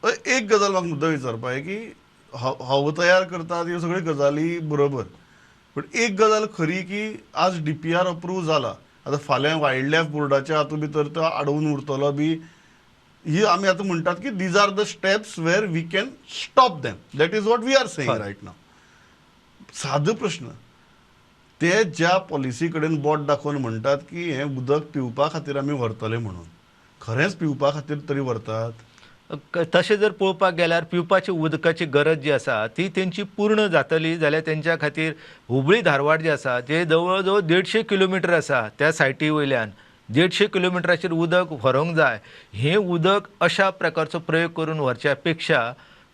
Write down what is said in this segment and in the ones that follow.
एक गजाल म्हाका मुद्दो विचारपा की हवो तयार करतात ह्यो सगळ्यो गजाली बरोबर, पूण एक गजाल खरी की आज DPR approve जाला, आतां फाल्यां वायल्ड लायफ बोर्डाच्या हातूंत भितर तो आडवून उरतलो बी, ही आमी आतां म्हणटात की these are the steps where we can stop them, that is what we are saying right now. सादो प्रश्न, ते ज्या पॉलिसी कडेन बोट दाखोवन म्हणटात की हें उदक पिवपा खातीर आमी व्हरतले म्हणून, खरेंच पिवपा खातीर तरी व्हरतात? तशें जर पळोवपाक गेल्यार पिवपाची उदकाची गरज जी आसा ती तेंची पूर्ण जातली जाल्यार तेंच्या खातीर हुबळी धारवाड जे आसा जे जवळ जवळ 150 किलोमिटर आसा त्या सायटी वयल्यान 150 किलोमिटराचेर उदक व्हरूंक जाय. हें उदक अशा प्रकारचो प्रयोग करून व्हरच्या पेक्षा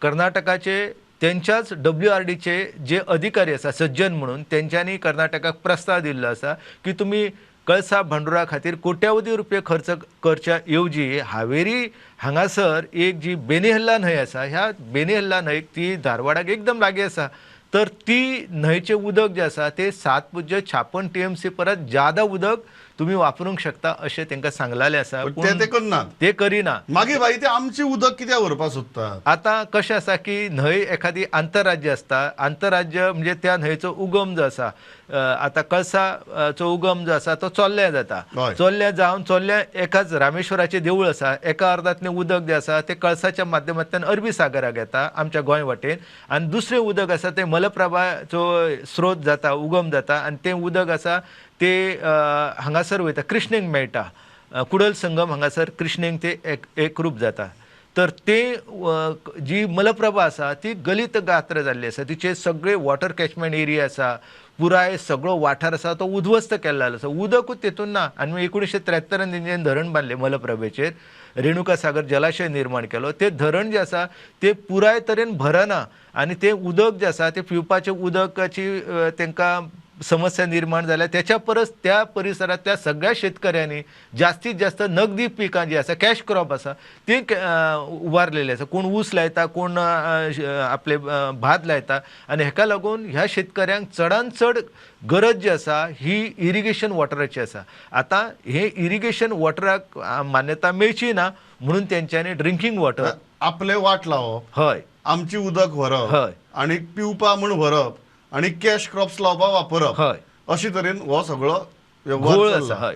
कर्नाटकाचे तेंच्याच WRDचे जे अधिकारी आसा सज्जन म्हणून तेंच्यांनी कर्नाटकाक प्रस्ताव दिल्लो आसा की तुमी कळसा भांडुरा खातीर कोट्यावधी रुपये खर्च करच्या येवजी हावेरी हांगासर एक जी बेनेहल्ला न्हंय आसा, ह्या बेनेहल्ला न्हंयक ती धारवाडाक एकदम लागीं आसा, तर ती न्हंयचें उदक जें आसा तें 7.56 TMC परत ज्यादा उदक तुमी वापरूंक शकता अशें तांकां सांगलेलें आसा. ते करनात, ते करिना. मागीर बाई ते आमचें उदक कित्याक व्हरपाक सोदतात? आतां कशें आसा की न्हंय एखादी आंतरराज्य आसता, आंतरराज्य म्हणजे त्या न्हंयचो उगम जो आसा, आतां कळसाचो उगम जो आसा तो चोल्ल्या जाता, चोल्ल्या जावन चोल्ल्या एकाच रामेश्वराचें देवूळ आसा, एका अर्दांतलें उदक जें आसा तें कळसाच्या माध्यमांतल्यान अरबी सागराक येता आमच्या गोंय वाटेन, आनी दुसरें उदक आसा तें मलप्रभाचो स्रोत जाता, उगम जाता, आनी तें उदक आसा ते हांगासर वयता कृष्णेक मेळटा, कुडल संगम हांगासर कृष्णेक ते एकरूप जाता. तर ते जी मलप्रभा आसा ती गलित गात्र जाल्ली आसा, तिचे सगळे वॉटर कॅचमेंट एरिया आसा, पुराय सगळो वाठार आसा तो उद्ध्वस्त केल्लो आसा, उदकूच तेतून ना. आनी 1973 तेंच्यानी धरण बांदलें मलप्रभेचेर, रेणुका सागर जलाशय निर्माण केलो, ते धरण जें आसा ते पुराय तरेन भरना आनी तें उदक जें आसा तें पिवपाचें उदकाची तांकां समस्या निर्माण जाल्या. त्याच्या परस त्या परिसरांतल्या सगळ्या शेतकऱ्यांनी जास्तीत जास्त नगदी पिकां जी आसा, कॅश क्रॉप आसा ती उबारलेली आसा. कोण ऊस लायता, कोण आपले भात लायता, आनी हेका लागून ह्या शेतकऱ्यांक चडान चड गरज जी आसा ही इरिगेशन वॉटराची आसा. आतां हे इरिगेशन वॉटराक मान्यता मेळची ना म्हणून तेंच्यांनी ड्रिंकींग वॉटर आपले वाट लावप, हय, आमची उदक व्हरप, हय, आनी पिवपा म्हूण व्हरप, आनी कॅश क्रॉप्स लावपाक वापरप, हय, अशे तरेन हो सगळो वेव्हार आसा. हय.